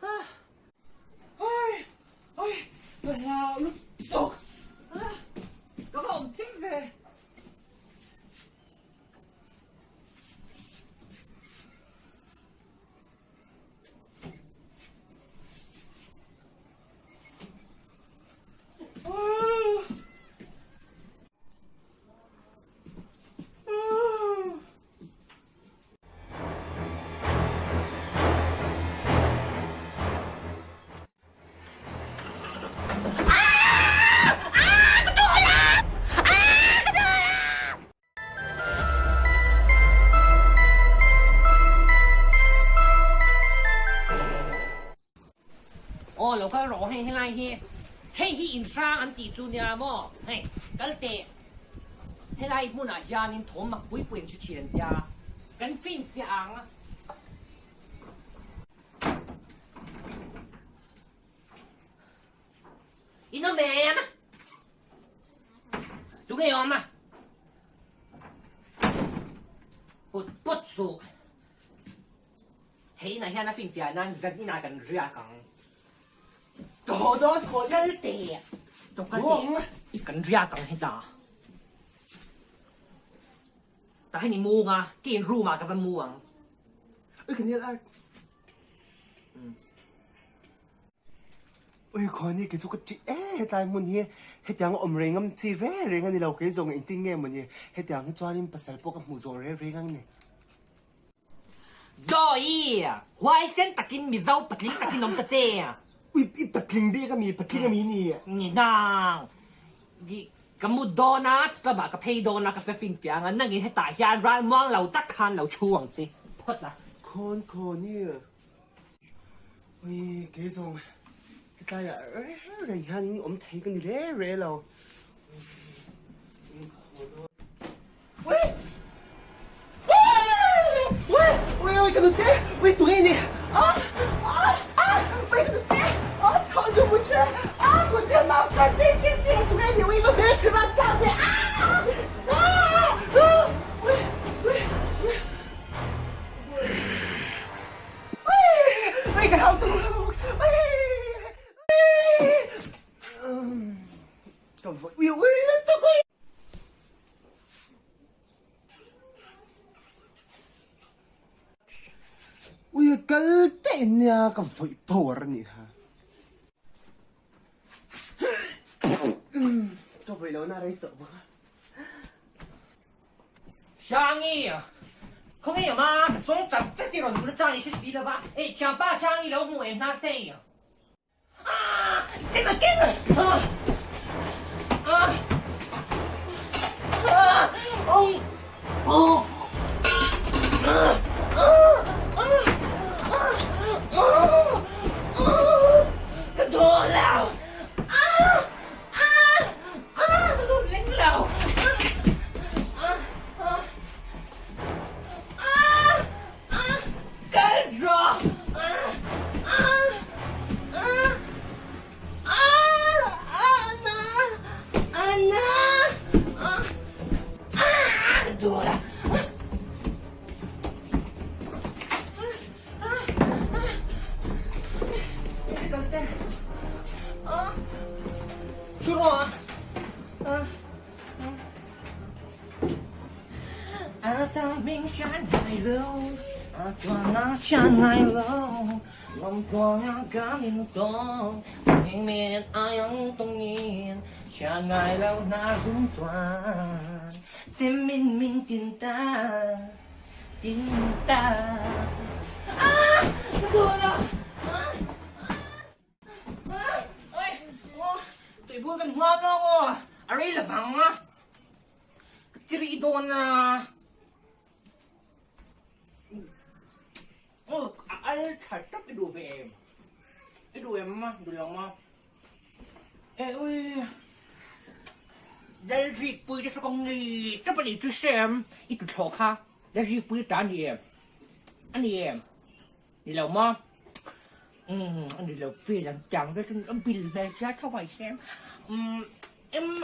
Oi! Oi! Ka hlau lutuk! Ka va awm thim ve! Aw lo kal rawh hei helai hi hei hi in hrang an tih chu nia maw hei kal teh helai hmunah hianin thawm mak pui pui an hre thin an tia kan finfiah ang. In awm em? Tunge i awm a? Put put suh. Hei inah hian a finfiah nan zan inah kan riak ang. Ka haw dawn thaw lal teh. Tawka teh. Kan riak ang heta. Tah hian i mu ang a, kei in room ah ka va mu ang. Ui ka nil ar. Ui khaw ni kei chu ka ṭih e hetlai hmun hi hetiang a awm reng ngam chi reng reng a ni lo kei zawng engtin nge mawni hetiang hi chuanin pasal pawh ka hmuh zawh reng reng ang ni. Joy! Huaisen takin Mizo patling takin awm ta che. Ui i patling bik a mi patling a mi ni. Ni nang. Ka mu dawn a, club ah ka phei dawn a, ka fe fin piang a, nangin hetah hian ralmuang lo tak khan lo chhu ang che phawt a. Khawn khawn i. Ui kei zawng hetlai ah reng reng hian in awm thei ka ni re re lo. Ui! Ui! Ui ui ka nute! Ui tunge i nih? Ah! Ah! Ah! Ui ka nute! Ah chhawn chu mu che! Ah mu che ma far te che che tunge i nih? Ui va hmel che ran ta ve! Ah! Ah! Ah! Ui! Ui! Ui! Ui! Ui ka hlau tuk! Ui! Ui! Ka vawi ui ui lutuk ui! Ui kal daih nia ka vawi power a nih kha. Ka vawi lo na rei tawh bawk a. Sangi, khawnge awm a, ka sawng char chat i rawn duh na chang i hre si lo va, eh thianpa Sangi lo hmu em hna sei.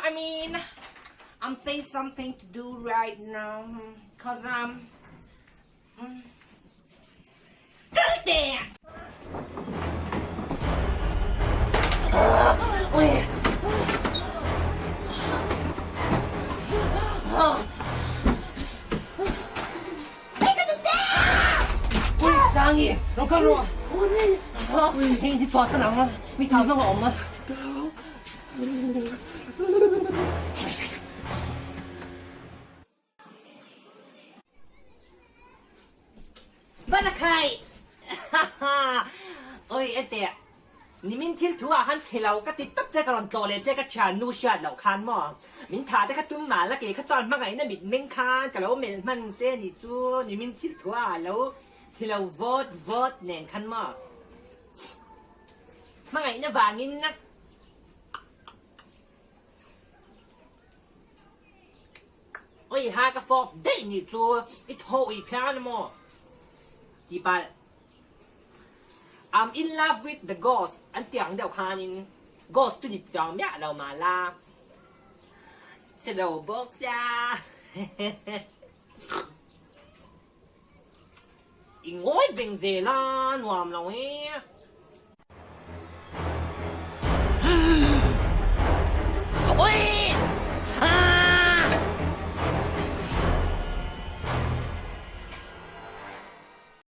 I mean, I'm saying something to do right now, cause I'm kal teh! kal rawh. Hei hi chhuahsan ang a, mi thau hmang a awm a. Barakhai! Oi ete, nimin thil thu ah khan chhe lo ka ti tawp che ka rawn tlawh leh che ka thian nu hriat loh khan maw? Min thah te kha tum mah la kei kha chuan hmangaihna mit meng khan ka lo melh hman che nih chu nimin thil thu ah lo chhe lo vawt vawt nen khan maw? Hmangaihna vangin na. Oi ha ka fawp daih nih chu i thaw ui phian maw? Ti palh. I'm in love with the ghost an ti ang deuh khanin ghost chu ni chiang miah lo mah la che lo bawk sia. I ngawi beng zel a nuam lo e.